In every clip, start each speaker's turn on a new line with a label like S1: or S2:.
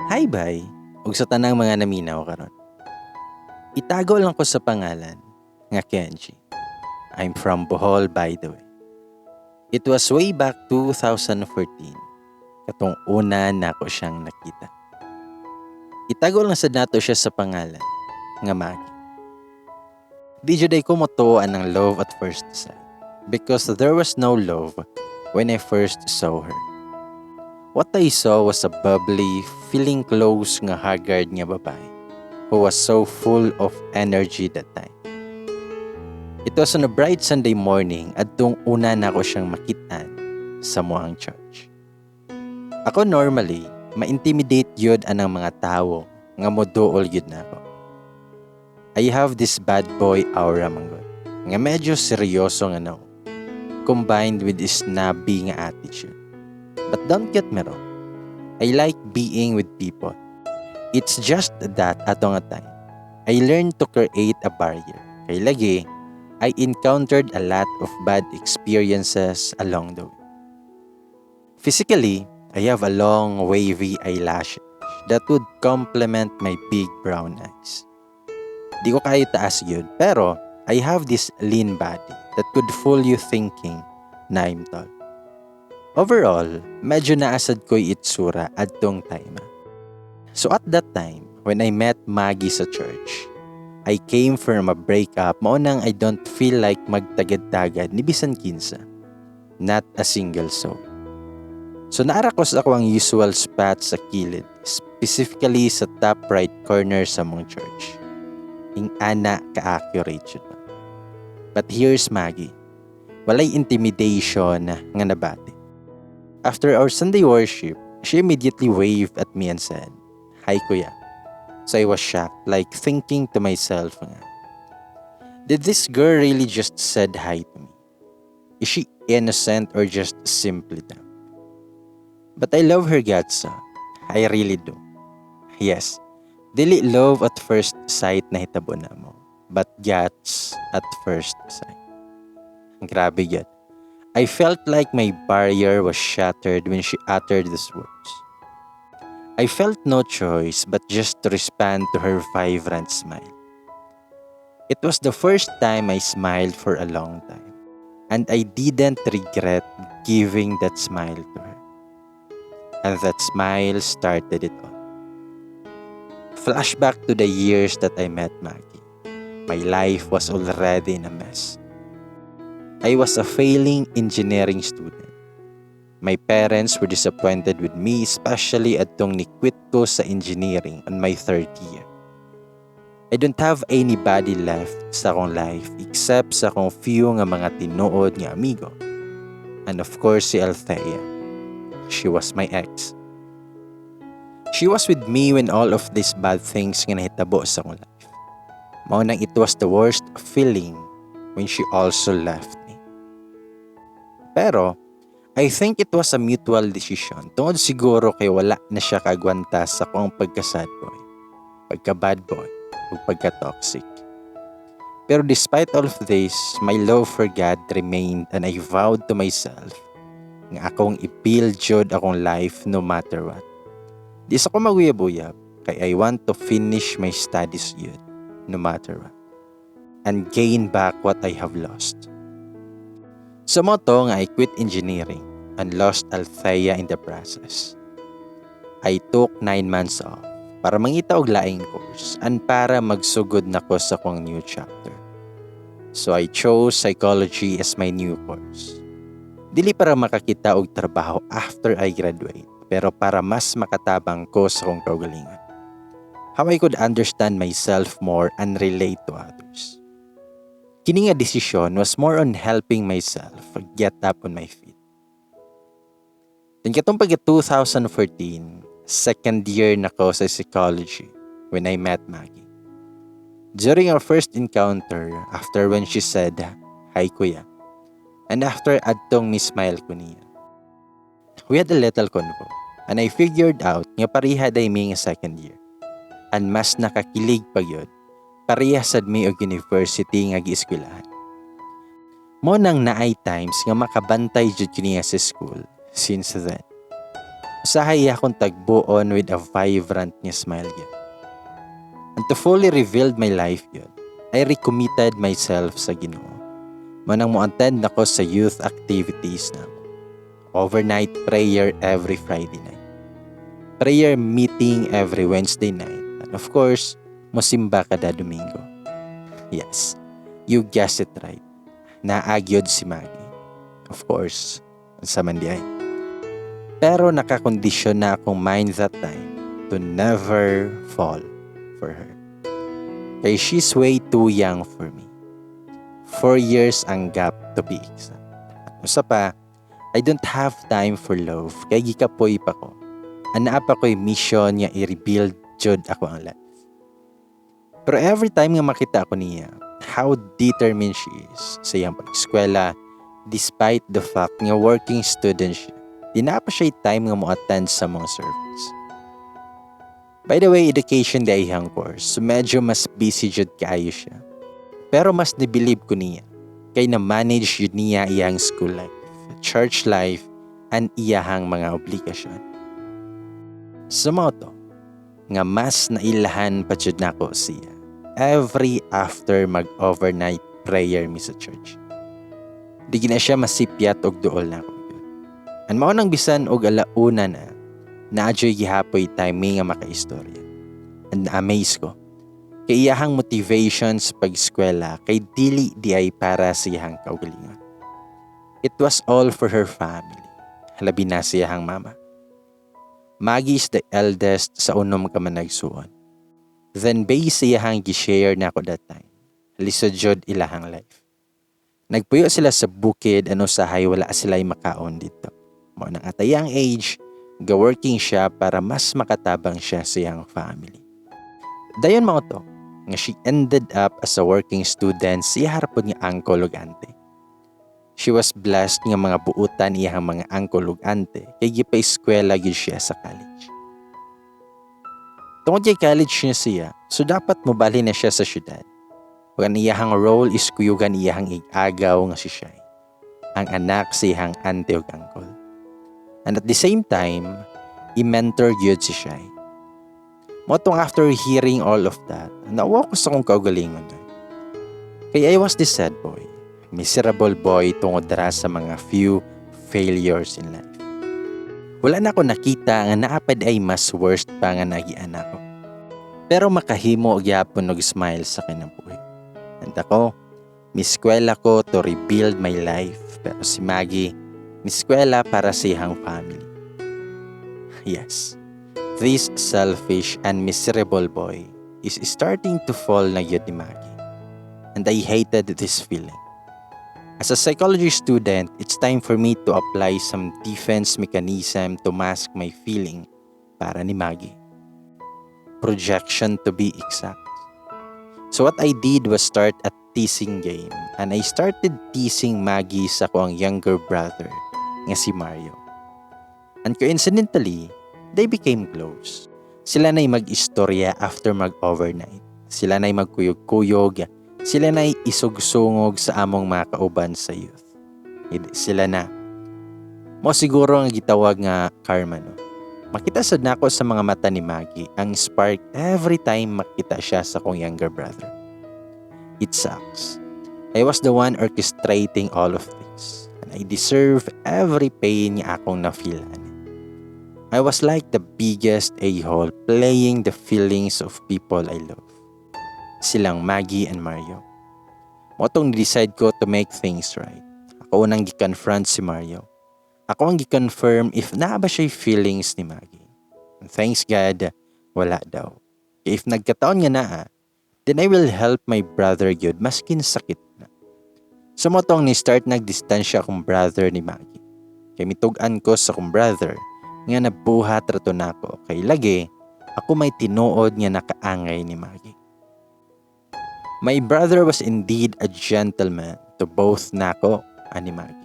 S1: Hi, bye. Ug sa tanang mga naminaw karon. Itago lang ko sa pangalan nga Kenji. I'm from Bohol, by the way. It was way back 2014 katong una nako siyang nakita. Itago lang sad nato siya sa pangalan nga Maggie. Di jud ko motuo ang love at first sight because there was no love when I first saw her. What I saw was a bubbly, feeling close nga haggard nga babae who was so full of energy that time. It was on a bright Sunday morning adtong una nako siyang makitaan sa among church. Ako normally, ma-intimidate gyud anang mga tawo nga moduol gyud nako. I have this bad boy aura manggod nga medyo seryoso nga no, combined with snobby nga attitude. But don't get me wrong, I like being with people. It's just that ato nga time, I learned to create a barrier. Kay lagi, I encountered a lot of bad experiences along the way. Physically, I have a long, wavy eyelash that would complement my big brown eyes. Di ko kaayo taas gyud, pero I have this lean body that could fool you thinking na I'm tall. Overall, medyo naa sad ko'y itsura adtong time. So at that time, when I met Maggie sa church, I came from a breakup, mao nang I don't feel like magtagad-tagad ni bisan kinsa. Not a single soul. So naa ra ko sa akoang usual spot sa kilid, specifically sa top right corner sa among church. Ing-ana ka-accurate jud ba. But here's Maggie. Walay intimidation nga nabati. After our Sunday worship, she immediately waved at me and said, "Hi, Kuya." So I was shocked, like thinking to myself nga, did this girl really just said hi to me? Is she innocent or just simply dumb? But I love her guts, ah. I really do. Yes, dili love at first sight nahitabo namo, but guts at first sight. Grabe gyud. I felt like my barrier was shattered when she uttered these words. I felt no choice but just to respond to her vibrant smile. It was the first time I smiled for a long time, and I didn't regret giving that smile to her. And that smile started it all. Flashback to the years that I met Maggie. My life was already in a mess. I was a failing engineering student. My parents were disappointed with me, especially atong ni-quit ko sa engineering on my third year. I don't have anybody left sa akong life except sa akong few nga mga tinuod nga amigo. And of course si Althea. She was my ex. She was with me when all of these bad things nga nahitabo sa akong life. Mao nang it was the worst feeling when she also left me. Pero, I think it was a mutual decision tungod siguro kay wala na siya kagwanta sa akong pagka-sad boy, pagka-bad boy, ug pagka-toxic. Pero despite all of this, my love for God remained and I vowed to myself nga akong i-build jud akong life no matter what. Di sa ko maguyab-uyab kay I want to finish my studies yun no matter what and gain back what I have lost. So mao to nga I quit engineering and lost Althea in the process. I took 9 months off para mangita og laing course and para magsugod nako sa akong new chapter. So I chose psychology as my new course. Dili para makakita og trabaho after I graduate, pero para mas makatabang ko sa akong kaugalingon. How I could understand myself more and relate to others. Kini nga desisyon was more on helping myself get up on my feet. Then katong pag 2014, second year na ko sa psychology when I met Maggie. During our first encounter, after when she said, "Hi, Kuya," and after adtong ni-smile ko niya, we had a little convo, and I figured out nga pareha diay mi nga second year. And mas nakakilig pa gyud, pareha sad mi og university nga gieskwelahan. Mao nang naay times nga makabantay jud niya sa school since then. Usahay iya akong tagbuon with a vibrant nga smile gyud. And to fully revealed my life gyud, I recommitted myself sa Ginoo. Manang mo-attend nako sa youth activities namo. Overnight prayer every Friday night. Prayer meeting every Wednesday night. And of course, mosimba kada Domingo. Yes, you guessed it right. Naa gyud si Maggie. Of course, sa man diay. Pero nakakondisyon na akong mind that time to never fall for her. Kay she's way too young for me. 4 years ang gap, to be exact. At usa pa, I don't have time for love kay gikapoy pa ko. Anaa pa ko'y mission nga i-rebuild jud akoang life. Pero every time nga makita ko niya, how determined she is sa iyang pag-eskwela despite the fact nga working student siya. Di na pa siya time nga mo-attend sa mga service. By the way, education di iyang course, so medyo mas busy jud kaayo siya. Pero mas nibilib ko niya, kay na-manage jud niya iyang school life, church life, and iyahang mga obligasyon. So mao to, nga mas nailahan pa jud nako siya every after mag-overnight prayer mi sa church. Di na siya masipyat og duol nako. And mao nang bisan og alauna na, naa juy gihapoy time nga makaistorya. And na-amaze ko. Kay iyahang motivation sa pag-eskwela kay dili di ay para sa iyahang kaugalingon. It was all for her family. Labi na sa iyahang mama. Maggie is the eldest sa unom ka managsuon. Then base sa iyahang gi-share nako that time, lisod jud ilahang life. Nagpuyo sila sa bukid, ano, sahay wala sila makaon dito. Mao nang at a young age, ga-working siya para mas makatabang siya sa iyang family. Dayon mao to, nga she ended up as a working student sa iyang pod nga uncle ug auntie. She was blessed nga mga buutan iyang mga uncle ug auntie kay gipa-eskwela gyud siya sa college. Tungod kay college niya siya, so dapat mobalhin na siya sa syudad. Ug ang iyahang role is kuyugan iyahang ig-agaw nga si Shai, ang anak sa iyahang auntie ug uncle. And at the same time, i-mentor gyud si Shai. Mao tong after hearing all of that, nauwaw ko sa akong kaugalingon. Kay I was the sad boy, miserable boy tungod ra sa mga few failures in life. Wala na ako nakita nga naa pa diay mas worst pa nga naagian nako. Pero makahimo gyapon og smile sa kinabuhi. And ako, miskwela ko to rebuild my life. Pero si Maggie, miskwela para sa iyang family. Yes, this selfish and miserable boy is starting to fall na gyud ni Maggie. And I hated this feeling. As a psychology student, it's time for me to apply some defense mechanism to mask my feeling para ni Maggie. Projection, to be exact. So what I did was start a teasing game, and I started teasing Maggie sa akoang younger brother nga si Mario. And coincidentally, they became close. Sila na'y mag-istorya after mag-overnight. Sila na'y magkuyog-kuyog. Sila na'y isugsungog sa among mga kauban sa youth. Hindi, sila na. Mao siguro ang gitawag nga karma, no? Makita sad nako sa mga mata ni Maggie ang spark every time makita siya sa akong younger brother. It sucks. I was the one orchestrating all of this, and I deserve every pain nga akong na-feel ani. I was like the biggest a-hole playing the feelings of people I love. Silang Maggie and Mario. Mao tong decide ko to make things right. Ako unang gi-confront si Mario. Ako ang gi-confirm if naa ba siya feelings ni Maggie. And thanks God, wala daw. Kaya if nagkataon nga naa, then I will help my brother gyud maskin sakit na. So mao tong ni-start nagdistansya akong brother ni Maggie. Kay mitug-an ko sa akong brother nga nabuhat ra to nako kay lagi ako may tinuod nga nakaangay ni Maggie. My brother was indeed a gentleman to both nako and ni Maggie.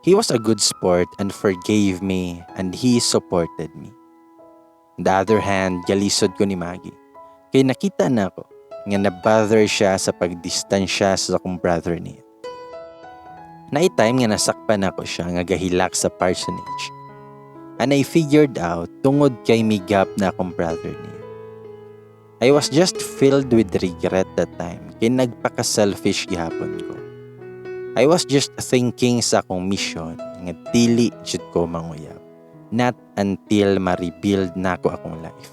S1: He was a good sport and forgave me, and he supported me. On the other hand, galisod ko ni Maggie. Kay nakita nako nga na-bother siya sa pagdistansya sa akong brother niya. Naay time nga nasakpan nako siya nga gahilak sa parsonage. And I figured out tungod kay migap na akong brother niya. I was just filled with regret that time kay nagpaka-selfish gihapon ko. I was just thinking sa akong mission nga dili jud ko manguyab. Not until ma-rebuild nako akong life.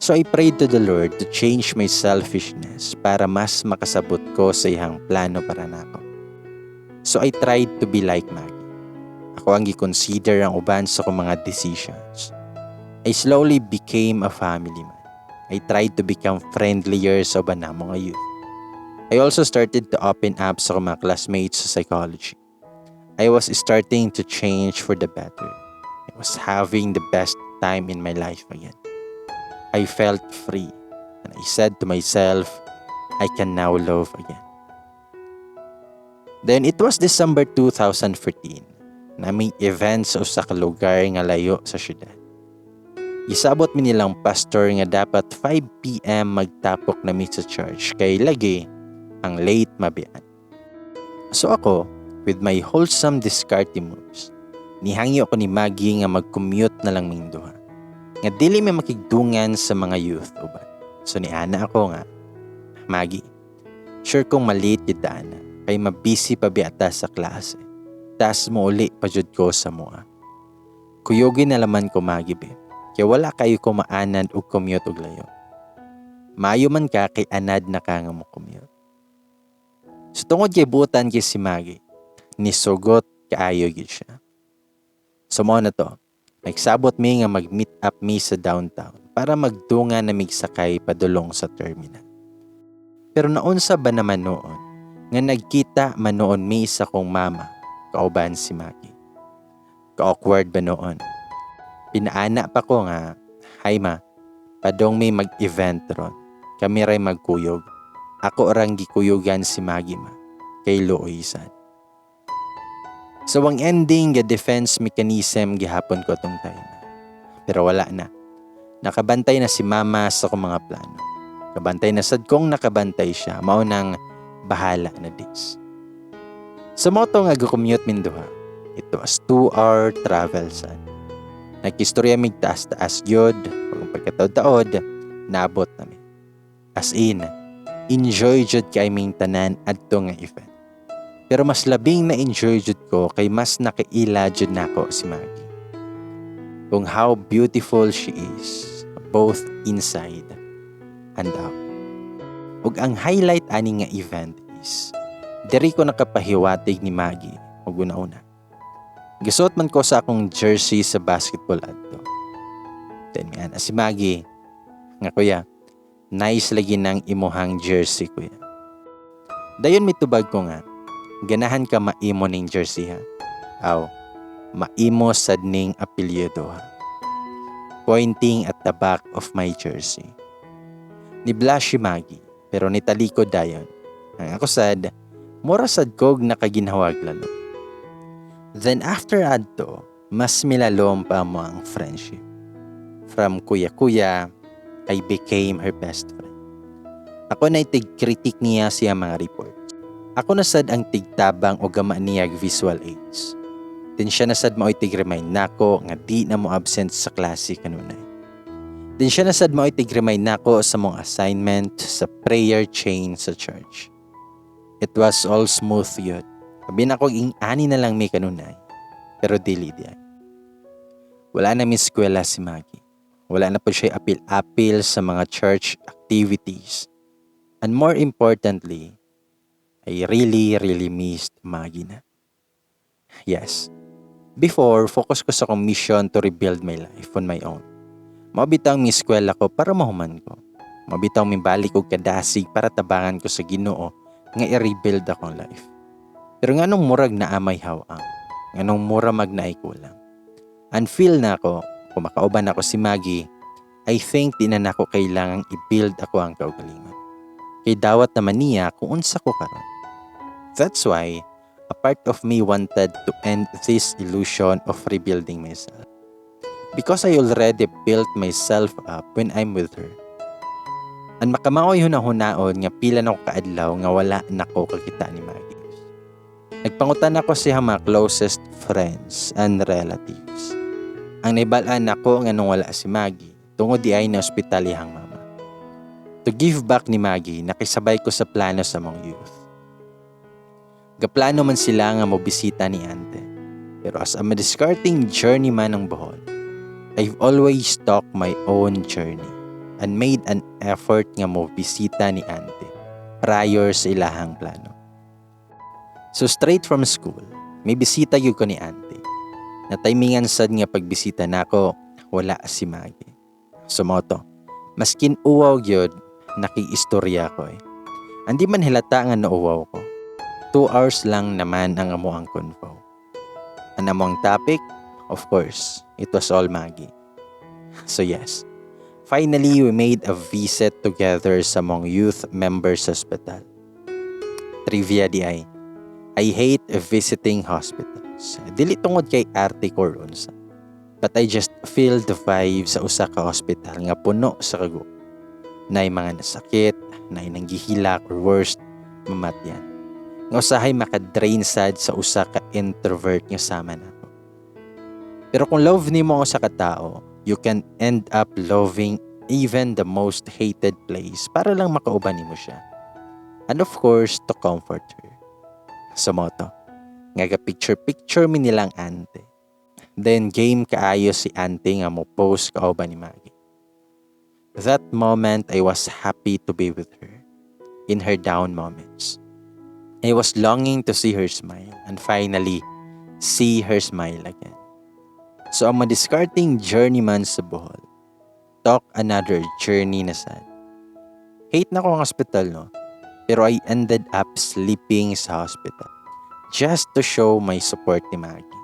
S1: So I prayed to the Lord to change my selfishness para mas makasabot ko sa iyang plano para nako. So I tried to be like Maggie. Ako ang gi-consider ang uban sa akong mga decisions. I slowly became a family man. I tried to become friendlier sa uban namo nga youth. I also started to open up sa akong mga classmates sa psychology. I was starting to change for the better. I was having the best time in my life again. I felt free and I said to myself, "I can now love again." Then it was December 2014 na may event sa usa ka lugar nga layo sa syudad. Gisabot mi nilang pastor nga dapat 5 p.m. magtapok na mi sa church kay lagi ang late mabian. So ako, with my wholesome diskarte moves, nihangyo ko ni Maggie nga mag-commute na lang ming duha. Nga dili mi makigdungan sa mga youth uban. So niana ako nga, "Maggie, sure kong ma-late gyud ta ana, kay mabisi pa biya ta sa klase. Tas mouli pa jud ko sa mua. Kuyugi na laman ko, Maggie be. Kay wala kayo ko maanad og commute og layo. Maayo man ka kay anad na ka nga mo commute." So tungod kay buotan kay si Maggie, nisugot kaayo gyud siya. So mao na to, nagsabot mi nga mag-meet up mi sa downtown para magdungan na mig sakay padulong sa terminal. Pero naunsa ba naman noon nga nagkita man noon mi sa kong mama kauban si Maggie. Ka-awkward ba noon? Pinaana pa ko nga, "Hi ma, padong mi mag-event ron. Kami ray magkuyog. Ako orang gikuyugan si Maggie ma, kay luoy sad." So ang ending ga defense mechanism gihapon ko tong time. Pero wala na. Nakabantay na si mama sa akong mga plano. Kabantay na sad kong nakabantay siya. Mao nang bahala na dis. Sa moto nga commute minduha, it was 2-hour travel sad. Nagkistorya mig taas-taas gyud, pag pagkataod-taod, naabot nami. As in, enjoy jud kay ming tanan adto nga event. Pero mas labing na enjoy jud ko kay mas nakaila jud nako si Maggie. Kung how beautiful she is, both inside and out. Ug ang highlight ani nga event is, diri ko nakapahiwatig ni Maggie og una-una. Gisuot man ko sa akong jersey sa basketball adto. Then nga na si Maggie, nga, "Kuya, nice lagi ng imuhang jersey, kuya." Dayon mitubag ko nga, "Ganahan ka maimo ning jersey ha? Aw, maimo sad ning apelyido ha." Pointing at the back of my jersey. Ni-blush si Maggie, pero nitalikod dayon. Ang ako sad, mura sad kog nakaginhawag lalo. Then after adto, mas milalom pa mo ang friendship. From kuya-kuya, I became her best friend. Ako na tig-critic niya siya mga reports. Ako na sad ang tigtabang o gama niya visual aids. Then siya na sad mao'y tig-remind nako nga di na mo absent sa klase kanunay. Then siya na sad mao'y tig-remind nako sa mong assignment sa prayer chain sa church. It was all smooth yun. Sabi na ko ing-ani na lang mi kanunay. Pero dili diay. Wala na mi eskwela si Maggie. Wala na po siya apil-apil sa mga church activities. And more importantly, I really, really missed Maggie na. Yes. Before, focus ko sa akong mission to rebuild my life on my own. Mao bitang mi eskwela ko para mahuman ko. Mao bitang mibalik og kadasig para tabangan ko sa Ginoo nga i-rebuild akong life. Pero nganong murag naa may hawang, nganong mura mag naay kulang. And feel na ako, kung makauban ako si Maggie, I think di na nako kailangang i-build ako ang kaugalingon. Kay dawat naman niya kung unsa ko karon. That's why, a part of me wanted to end this illusion of rebuilding myself. Because I already built myself up when I'm with her. Ang makamaoy hunahunaon nga pila na ko kaadlaw nga wala nako kakita ni Maggie. Nagpangutan ako siya mga closest friends and relatives. Ang nahibal-an nako nga nung wala si Maggie, tungod diay na ospital iyang mama. To give back ni Maggie, nakisabay ko sa plano sa among youth. Gaplano man sila nga mobisita ni ante. Pero as a madiskarting journeyman ng Bohol, I've always talked my own journey and made an effort nga mobisita ni ante prior sa ilahang plano. So straight from school, may bisita gyud ko ni ante. Nataymingan sad nga pagbisita nako, wala si Maggie. So mao to, maskin uwaw gyud, nakiistorya ko eh. Andi man hilata nga nauwaw ko. 2 hours lang naman ang amo ang convo. Ang among topic, of course, it was all Maggie. So yes, finally we made a visit together sa among youth members hospital. Trivia diay, I hate visiting hospitals. Dili tungod kay arte ko or unsa. But I just feel the vibe sa usa ka hospital nga puno sa kago. Naay mga nasakit, naay nanggihilak or worst, mamatyan. Nga usahay makadrain sad sa usa ka introvert nga sama nako. Pero kung love nimo ang usa ka tao, you can end up loving even the most hated place para lang makauban nimo siya. And of course, to comfort her. So mao to, nga ga picture picture mi nilang ante. Then game kaayo si ante nga mo post kauban ni Maggie. That moment, I was happy to be with her in her down moments. I was longing to see her smile and finally see her smile again. So ang madiskarting journeyman sa Bohol, talk another journey na sad. Hate nako ang hospital, no? Pero I ended up sleeping sa hospital just to show my support ni Maggie.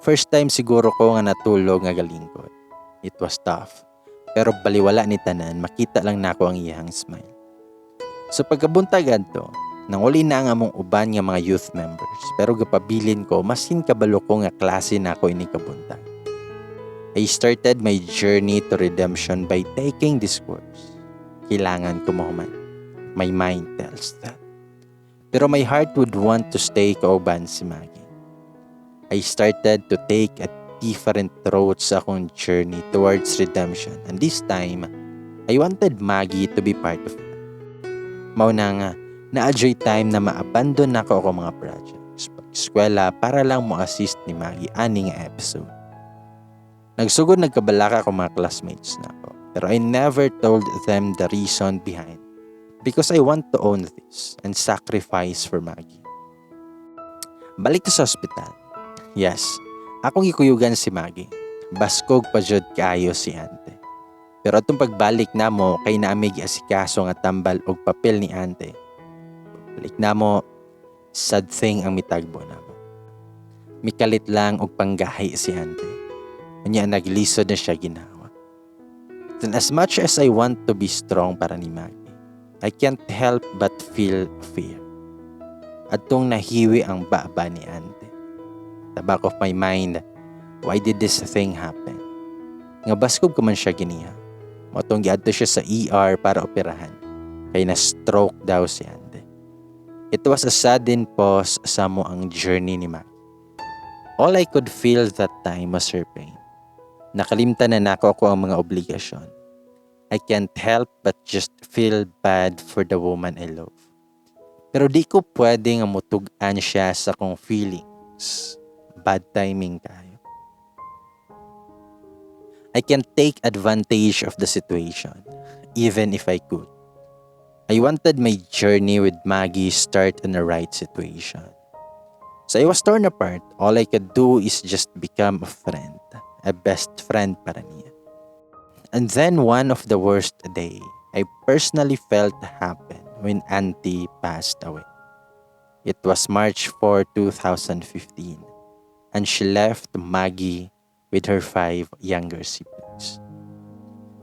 S1: First time siguro ko nga natulog nga galingkod. It was tough. Pero baliwala ni tanan, makita lang nako ang iyang smile. So pagkabuntag adto, nanguli na ang among uban nga mga youth members. Pero gapabilin ko, masin kabalo ko nga klase nako ini kabuntag. I started my journey to redemption by taking this course. Kailangan ko mahuman. My mind tells that. Pero my heart would want to stay kauban si Maggie. I started to take a different route sa akong journey towards redemption. And this time, I wanted Maggie to be part of it. Mao na nga, naa juy time na ma-abandon nako ako mga projects pag-eskwela para lang mo assist ni Maggie ani nga episode. Nagsugod nagkabalaka ko mga classmates nako. Pero I never told them the reason behind because I want to own this and sacrifice for Maggie. Balik to sa ospital. Yes, akong gikuyugan si Maggie. Baskog pa jud kaayo si ante. Pero atong pagbalik namo kay naa mi giasikaso nga tambal og papel ni ante. Balik namo, sad thing ang mitagbo namo. Mikalit lang og panggahi si ante. Unya naglisod na siya ginawa. Then as much as I want to be strong para ni Maggie, I can't help but feel fear. Atong nahiwi ang baba ni ante. The back of my mind, why did this thing happen? Nga baskog ko man siya giniha. Mao tong giadto siya sa ER para operahan. Kay na stroke daw si ante. It was a sudden pause sa amo ang journey ni Maggie. All I could feel that time was her pain. Nakalimtan na nako ako ang mga obligasyon. I can't help but just feel bad for the woman I love. Pero di ko pwede nga mutug-an siya sa akong feelings. Bad timing kayo. I can't take advantage of the situation, even if I could. I wanted my journey with Maggie start in the right situation. So I was torn apart. All I could do is just become a friend, a best friend para niya. And then one of the worst day I personally felt happen when Auntie passed away. It was March 4, 2015, and she left Maggie with her five younger siblings.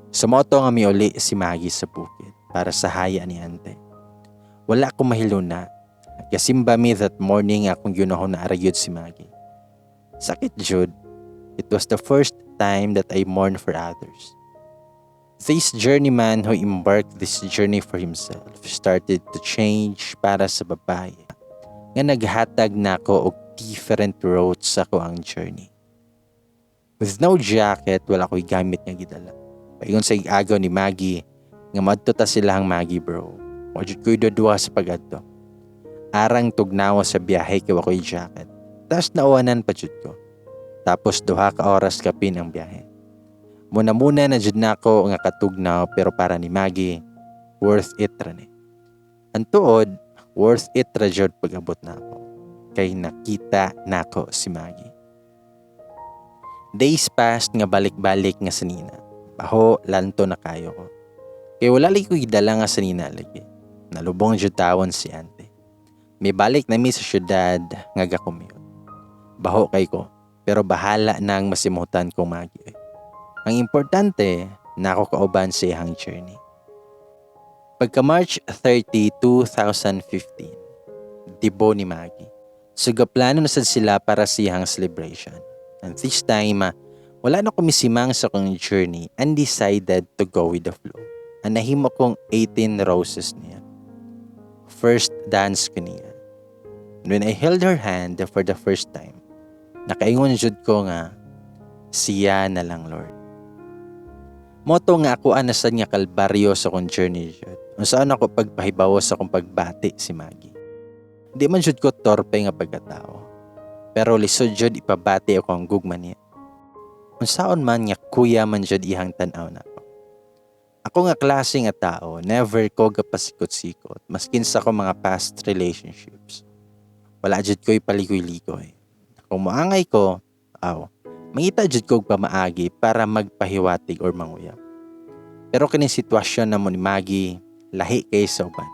S1: So mao to nga miuli si Maggie sa bukid para sa haya ni ante. Wala ko mahiluna. Kasimba mi that morning, akong ginahon na ara gyud si Maggie. Sakit jud. It was the first time that I mourned for others. This journeyman who embarked this journey for himself started to change para sa babae nga naghatag nako og different routes sa ako ang journey. With no jacket, wala ko'y gamit nga gidala. Paingon sa agaw ni Maggie, nga madto ta sila ang Maggie, bro. Wa jud ko'y duwa sa pagadto. Arang tugnawa sa biyahe kay wa ko'y jacket. Tas nauwanan pa jud ko. Tapos 2 ka oras kapin ang biyahe. Muna-muna na jud nako nga katugnaw, pero para ni Maggie, worth it ra ni. Ang tuod, worth it ra jud pag-abot nako. Kay nakita nako si Maggie. Days passed nga balik-balik nga sanina. Baho, lanto na kayo ko. Kay wala lagi ko gidala nga sanina lagi. Nalubong jud tawon si ante. Mibalik na mi sa syudad nga ga-commute. Baho kay ko, pero bahala nang masimutan kong Maggie. Ang importante, nako kauban sa iyang journey. Pagka March 30, 2015, dibo ni Maggie. So gaplano na sad sila para sa iyang celebration. And this time, wala na kumisimang sa akong journey and decided to go with the flow. Ang nahimo kong 18 roses niya. First dance ko niya. And when I held her hand for the first time, nakaingon jud ko nga, "Siya na lang, Lord." Mao to nga ako anasan nga kalbaryo sa akong journey jud. Unsaon ako pagpahibawo sa akong pagbati si Maggie. Di man jud ko torpe nga pagkatao. Pero lisod jud ipabati ako ang gugma niya. Unsaon man nga kuya man jud ihang tan-aw nako. Ako nga klase nga tao, never ko gapasikot-sikot maskin sa akong mga past relationships. Wala jud ko'y paligoy-ligoy. Kung moangay ko, aw, mangita jud ko og pamaagi para magpahiwatig or manguyab. Pero kining sitwasyon namo ni Maggie, lahi kay sa uban.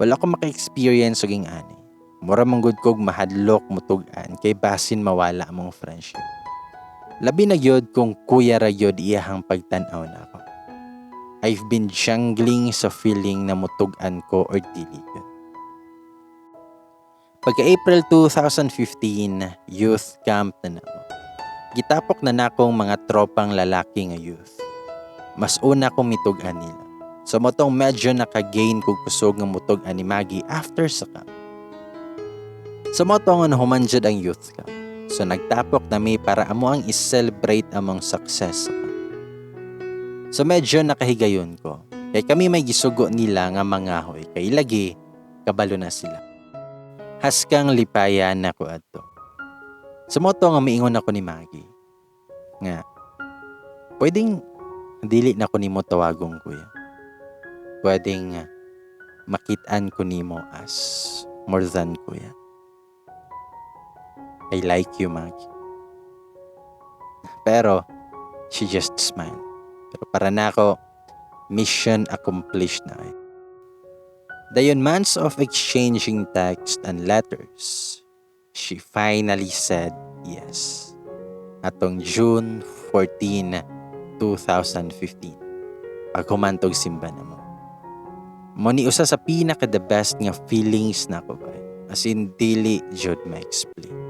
S1: Wala ko maka-experience og ani. Mura man gud kog mahadlok mutug-an kay basin mawala among friendship. Labi na gyud kung kuya ra gyud iyahang pagtan-aw nako. I've been juggling sa feeling na mutug-an ko or dili gyud. Pagka April 2015, youth camp na namo. Gitapok na nakong mga tropang lalaki nga youth. Mas una kong mitug-an nila. So mao tong medyo naka-gain kog kusog nga mutug-an ni Maggie after sa camp. So mao to nga nahuman jud ang youth camp. So nagtapok nami para amo ang i-celebrate among success sa camp. So medyo nakahigayon ko. Kay kami may gisugo nila nga mangahoy kay lagi kabalo na sila. Haskang lipaya na ko adto. Sa mao to nga miingon ako ni Maggie nga pwedeng dili na ko nimo tawagong kuya. Pwedeng makitaan ko nimo as more than kuya. I like you, Maggie. Pero she just smiled. Pero para nako, mission accomplished na eh. Dayon months of exchanging text and letters, she finally said yes. Atong June 14, 2015. Paghuman tog simba namo. Mao ni usa sa pinaka the best nga feelings nako ba. As in dili jud ma-explain.